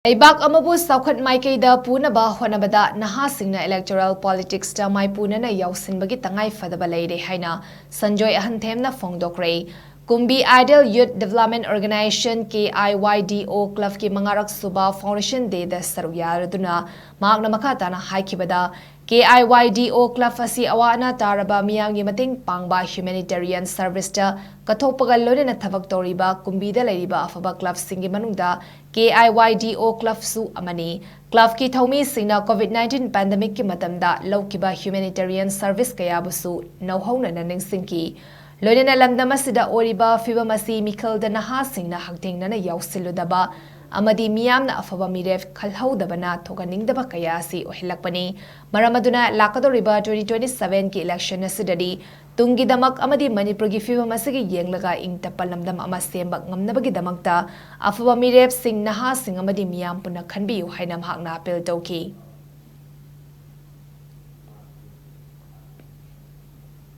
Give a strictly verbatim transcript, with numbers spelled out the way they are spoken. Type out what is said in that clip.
ꯂꯩꯕꯥꯛ ꯑꯃꯕꯨ ꯆꯥꯎꯈꯠ ꯃꯥꯏꯀꯩꯗ ꯄꯨꯅꯕ ꯍꯣꯠꯅꯕꯗ ꯅꯍꯥꯁꯤꯡꯅ electoral politicsꯇ ꯃꯥꯏꯄꯨꯅꯅ ꯌꯥꯎꯁꯤꯟꯕꯒꯤ ꯇꯉꯥꯏ ꯐꯗꯕ ꯂꯩꯔꯦ ꯍꯥꯏꯅ Sanjoy ꯑꯍꯟꯊꯦꯝꯅ ꯐꯣꯡꯗꯣꯛꯈ꯭ꯔꯦ꯫ ꯀꯨꯝꯕꯤ Ideal Youth Development Organisation, K I Y D O, clubꯀꯤ ꯃꯉꯥꯔꯛ ꯁꯨꯕ Foundation Dayꯗ ꯁꯔꯨꯛ ꯌꯥꯔꯗꯨꯅ ꯃꯍꯥꯛꯅ ꯃꯈꯥ ꯇꯥꯅ ꯍꯥꯏꯈꯤꯕꯗ, K I Y D O club ꯑꯁꯤ ꯑꯋꯥ ꯑꯅꯥ ꯇꯥꯔꯕ ꯃꯤꯌꯥꯝꯒꯤ ꯃꯇꯦꯡ ꯄꯥꯡꯕ humanitarian serviceꯇ ꯀꯠꯊꯣꯛꯄꯒ ꯂꯣꯏꯅꯅ ꯊꯕꯛ ꯇꯧꯔꯤꯕ ꯀꯨꯝꯕꯤꯗ ꯂꯩꯔꯤꯕ ꯑꯐꯕ clubꯁꯤꯡꯒꯤ ꯃꯅꯨꯡꯗ K I Y D O clubꯁꯨ ꯑꯃꯅꯤ꯫ Clubꯀꯤ ꯊꯧꯃꯤꯁꯤꯡꯅ COVID nineteen pandemicꯀꯤ ꯃꯇꯝꯗ ꯂꯧꯈꯤꯕ humanitarian service ꯀꯌꯥꯕꯨꯁꯨ ꯅꯧꯍꯧꯅꯅ ꯅꯤꯡꯁꯤꯡꯈꯤ꯫ ꯂꯣꯏꯅꯅ ꯂꯝꯗꯝ ꯑꯁꯤꯗ ꯑꯣꯏꯔꯤꯕ ꯐꯤꯕꯝ ꯑꯁꯤ ꯃꯤꯈꯜꯗ ꯅꯍꯥꯁꯤꯡꯅ ꯍꯛꯊꯦꯡꯅꯅ ꯌꯥꯎꯁꯤꯜꯂꯨꯗꯕ ꯑꯃꯗꯤ ꯃꯤꯌꯥꯝꯅ ꯑꯐꯕ ꯃꯤꯔꯦꯞ ꯈꯜꯍꯧꯗꯕꯅ ꯊꯣꯛꯍꯟꯅꯤꯡꯗꯕ ꯀꯌꯥ ꯑꯁꯤ ꯑꯣꯏꯍꯜꯂꯛꯄꯅꯤ꯫ ꯃꯔꯝ ꯑꯗꯨꯅ ꯂꯥꯛꯀꯗꯧꯔꯤꯕ twenty twenty-sevenꯒꯤ election ꯑꯁꯤꯗꯗꯤ ꯇꯨꯡꯒꯤꯗꯃꯛ ꯑꯃꯗꯤ ꯃꯅꯤꯄꯨꯔꯒꯤ ꯐꯤꯕꯝ ꯑꯁꯤꯒꯤ ꯌꯦꯡꯂꯒ ꯏꯪ ꯇꯞꯄ ꯂꯝꯗꯝ ꯑꯃ ꯁꯦꯝꯕ ꯉꯝꯅꯕꯒꯤꯗꯃꯛꯇ ꯑꯐꯕ ꯃꯤꯔꯦꯞꯁꯤꯡ, ꯅꯍꯥꯁꯤꯡ ꯑꯃꯗꯤ ꯃꯤꯌꯥꯝ ꯄꯨꯟꯅ ꯈꯟꯕꯤꯌꯨ ꯍꯥꯏꯅ ꯃꯍꯥꯛꯅ appeal ꯇꯧꯈꯤ꯫